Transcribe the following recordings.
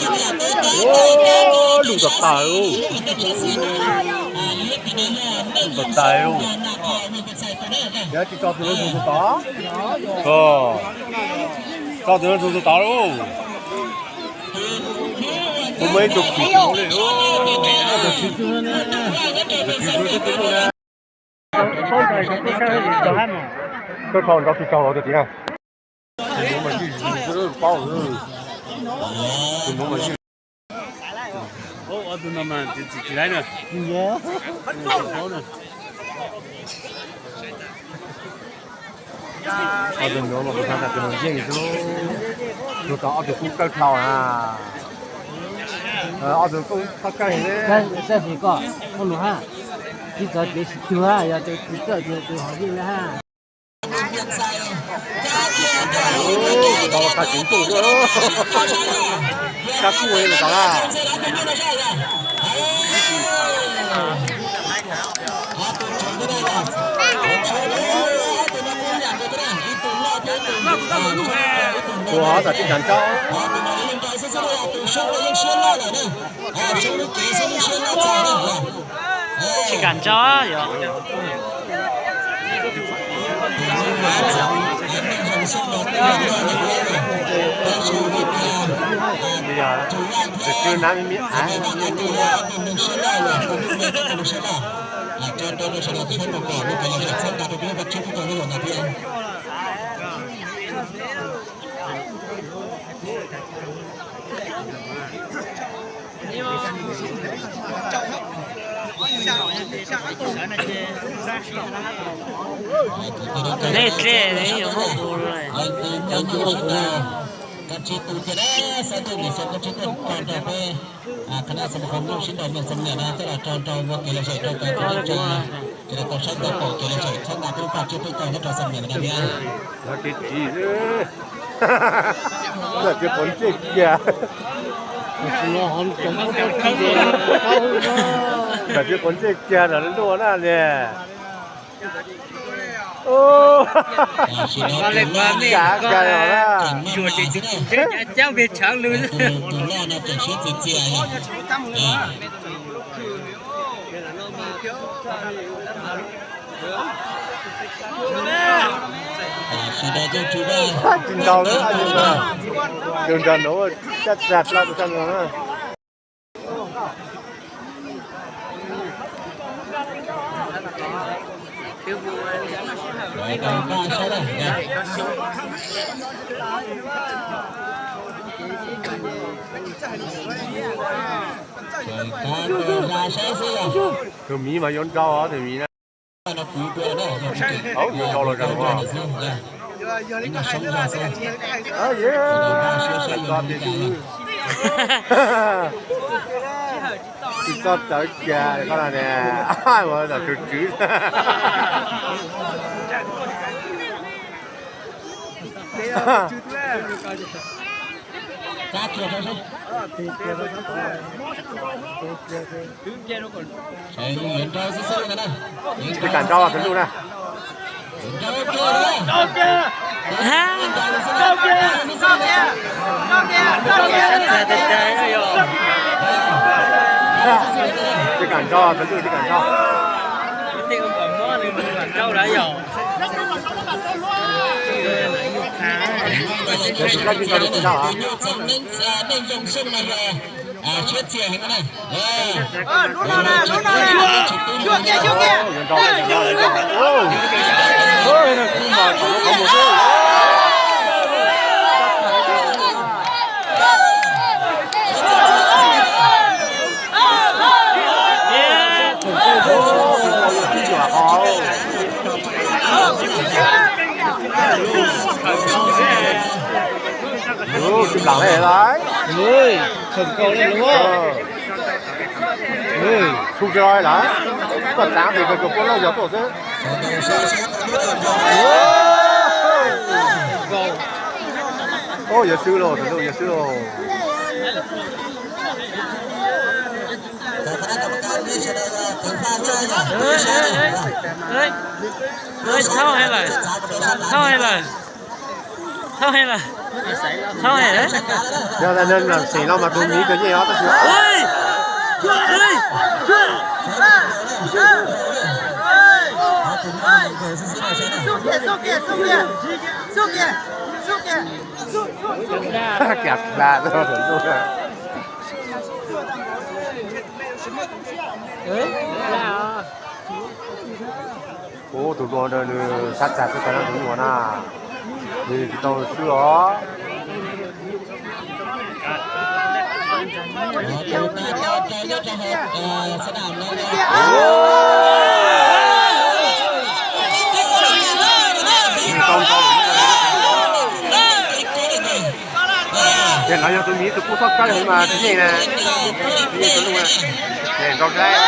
Lub tawm tawm, lub tawm tawm. Tsis tso tus lub tus tod, tso tus lub tus tod lauj. Kuv muaj ib tug kwv li. Koj nrau tus tsaug los tus tid na. Ob tug nuav mas kuv xaav tas tus nuav yeej xwb, tus tod ob tug kub kawg dhau na. Ob tug kub kawg kawg li. Koj lug hab, tsis txawv kev sib tug hab, yog tus txawj ces tus hov yeej na hab. Tus tod kab kuv ntuj, kab kuj tus tod na. Tus hov txawm tsis kam nrau. Tsis kam nrau yog. Nej dlej ne yuav muab kuv lawm. Ntawm tsis quav ntsej kiag, ntawm tsis quav ntsej kiag ntawm lub luaj na ne. Kav kag os na. Tsis nrau lawm, tus nrog nuav caj tag plaws tus sab nrog na. Tus miv mas yuav nrau os, tus miv na. Yuav nrau los zog. Tsis txhob txawv kiag koj na ne, ua tus tswv. Tsis kam nrau tus ntuj na. Tsis kam nrau tus ntuj, tsis kam nrau. Tsis lam li lawm. Txhua tsis lawm, koj txav tes koj puab lauj yog tuaj xwb. Yog xwb lauj, tus ntuj yog xwb lauj. Thaub heev lawm, thaub heev lawm, thaub heev lawm. Yog nws xeem no mas tus miv kawg yeej os, tab sis Ub, tus hluas ntawd nws sab txag xwb, tus hluas na, nws tsis tau swb os. Ces no yog tus miv tus kub xob kawg heev mas tsis yeej na, tsis yeej tus lub na, ces nrau dlaib.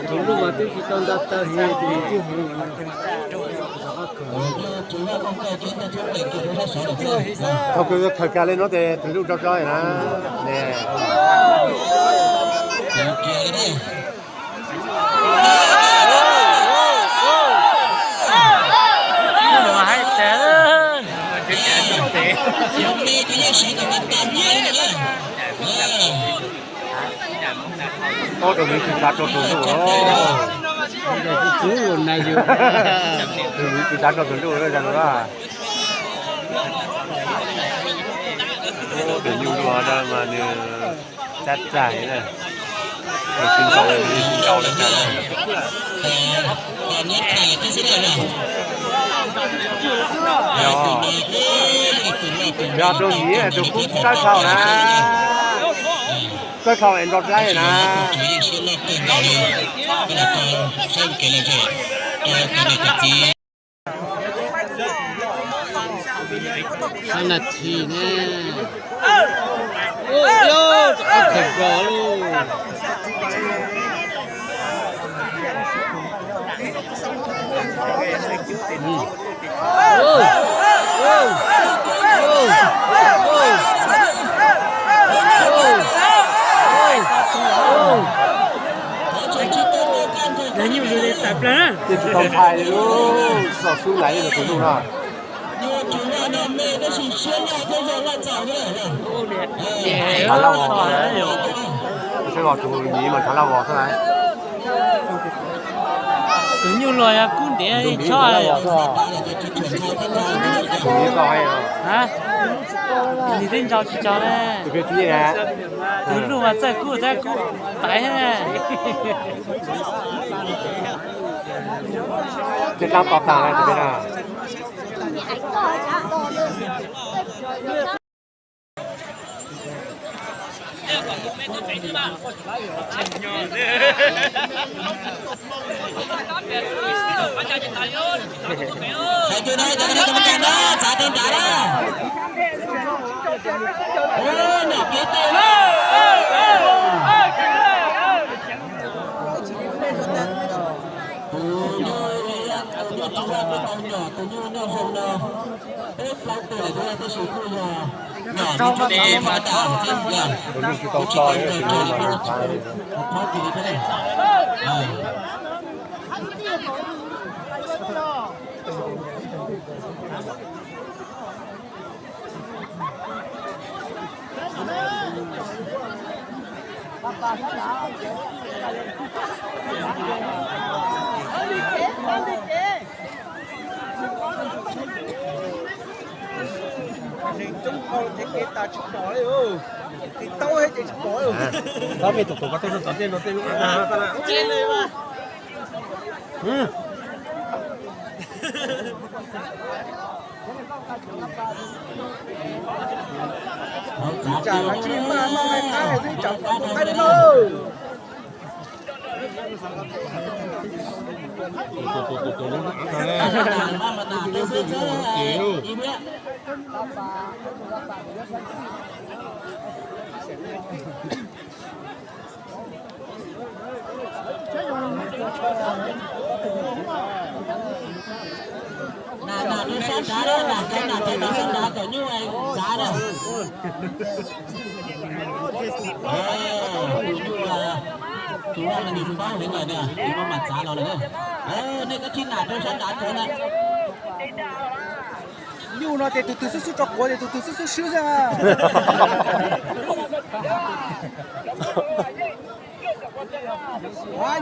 Tus lub mas twb tsis tau nta taw heev, tus twb heev. Thaum kawg kawg li no ces tus lub nrau tso na. Tus miv tsis xav rau tus ntuj, tus miv tsis xav rau tus ntuj. Tus nyuj luas no mas nws tsab txag na, nws tsis nrau, nws tsis nrau li cas. Yog, yog tus miv tus kub txawb khau na, txawb khau es nrau dlaib na. Xya nas this ne. Ub, yog, rov qab khaws nkaus lauj. Ces tsis tau ntshai li lub xov xwb laiv tus ntuj no. Tshav laj vos, saib os, tus miv mas tshav laj vos xwb laiv. Tus nyuj luas yog kub ntev ib tsob. Nws twb nrau tsis tso ne. Tus luj mas txawj kub, txawj kub taiv thiab ne. Ces dab tos tag lawm tus peb na. Tus nyuj tsis tau tso, tus nyuj mas nws tshav. Neeg coob kawg thiab kev tas tsis pom li, tiv taub thiab ces tsis pom li. Tab peb tus tus ko tej no txog tej no tej lub. Tsam mas tsis maj maj nqaij qab xwb tsam pom nqaij li no. Nas nas sab nrad, nas sab nrad, cov nas sab nrad kom nyuj nrad na. Tus no nws paub heev lawm na, nws maj mam txav los lawm na. Nej koj tsis nam rau sab nrad tuaj na. Nyuj no ces tus twg xub xub rau quav ces tus twg xub xub swb xwb.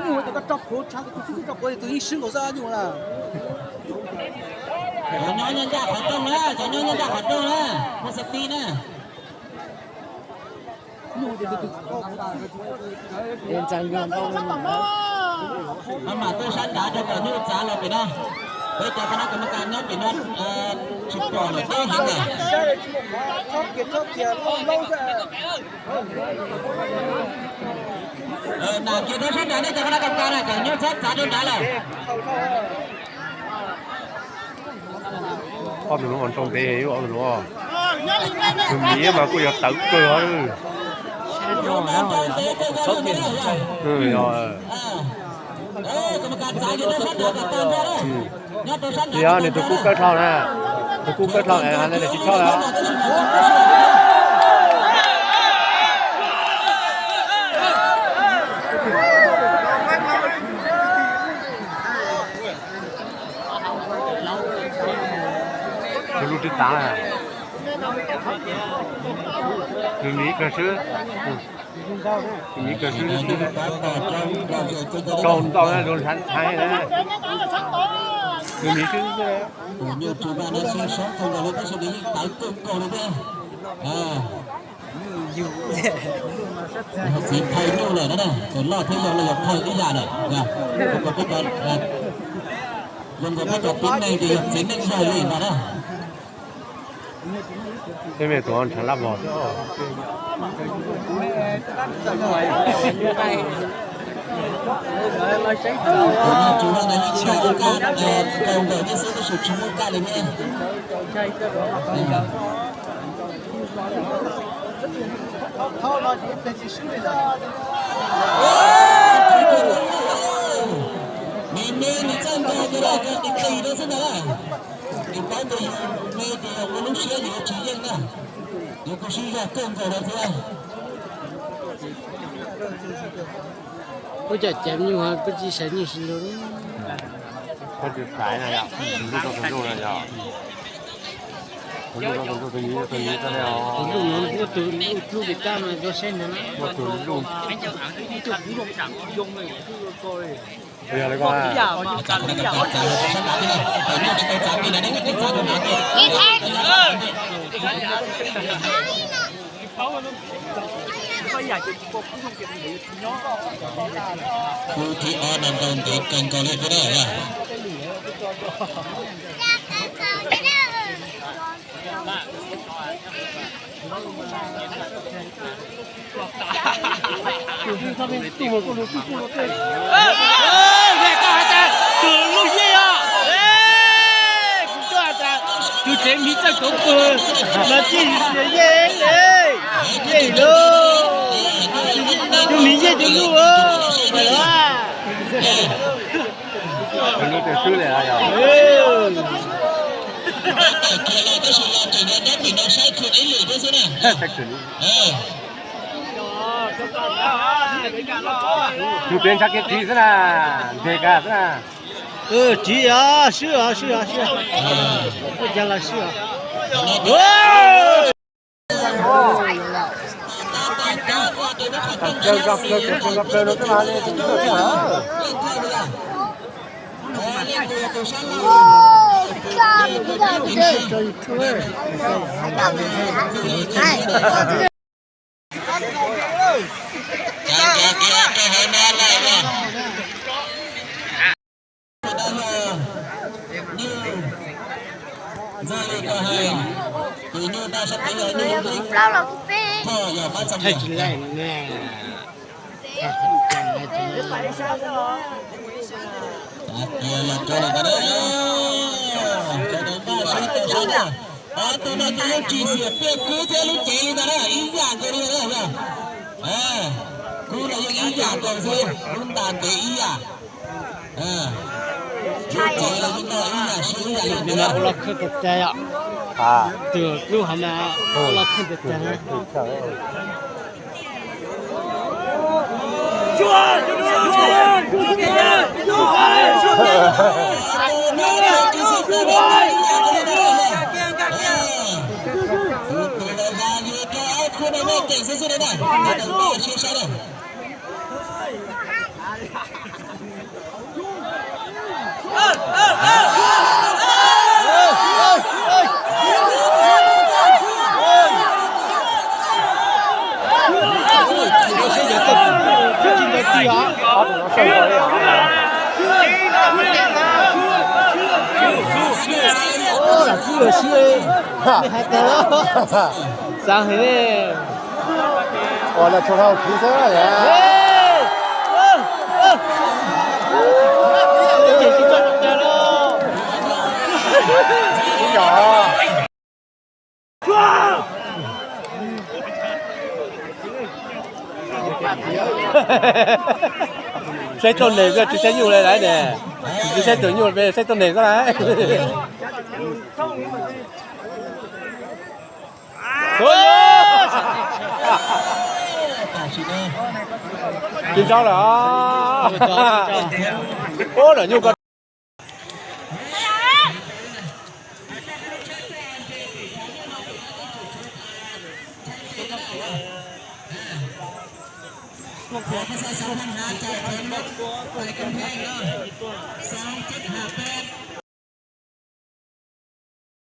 Nyuj tus koj rau quav, tshav tus twg xub xub rau quav ces tus yeej swb nkaus xwb nyuj na. Cov nyob nyob ncaj qhov rooj na, cov nyob nyob ncaj qhov rooj na, muaj safety na. Maj mam tuaj sab nrad rau kom nyuj txav los pem no. Peb cov kab nab kam ma kas nyob pem no tsis pom lawm, paub heev lawm. Nam kiag rau sab nrad nej cov kab nab kam ma kas na, kom nyuj txhob txav rau nrad lawm. Ob tug no nroo ntev, ob tug no. Tus miv mas kuj yog tawv kawg. Yog nws tus kub kawg dhau na, tus kub kawg dhau es nws tsis choj lawm. Tus lub twb tav na. Tus miv kawg xwb. Tus miv kawg xwb xwb. Rau ntau na, rau nthav nthav na. Tus miv xwb xwb. Txiv phai nyuj lawm na, cov loj thiab yau los yog phai ib yam lawm. Zoo nkaus peb cov tib neeg ces yog txiv neej yog li no na. Tej me tuav ntshav lab vog thiab. Nws me nws txawj nkaug tus loj tus qis rau xwb ntag. Nws paub tus yus me tus yog ua lub siab yus tsis yeej na. Yus kuj sib zog kawg nkaus rau thiab. Ua cas cov nyuj ho twb tsis saiv nyuj sib nrau li. Koj tsis xaiv na yom, tus ntuj rau tus ntuj na yom. Tus ntuj rau tus ntuj, tus miv rau tus miv, tus ntuj no ua tus ntuj dlub li tab mas rau seb ntag na. Ua tus ntuj. Yog li ko. Khu thib ob no nrau ntev kawg nkaus li thiab na. Tus lub yeej os, kuv tuaj tas tus tsev miv txawj tuav pug los tsis yeej, yeej lub, tus miv yeej tus lub mas. Tus peb ntshav kiag tsiv xwb na, ntes kag xwb na. Tsiv os, swb os, swb os, swb os. Ua cas los swb os. Tus no ces yeej tsis xiam tiaj kub thiab lub cev li ntag na, ib yam nkaus li na. Kub los yeej ib yam nkaus xwb, lub ntas ntev ib yam. Lub cev los yeej noj ib yam siab ib yam li ntawd. Tus lub hov mas los kheej tiag tiag. Xav heev li. Ua los tshua hauv kiv xwb. Saib tuaj neeg, tsis saib nyuj li lawm ne. Tsis saib tus nyuj, saib tuaj neeg xwb lawm. Tsis tso lawm. Ub, lawm nyuj ko.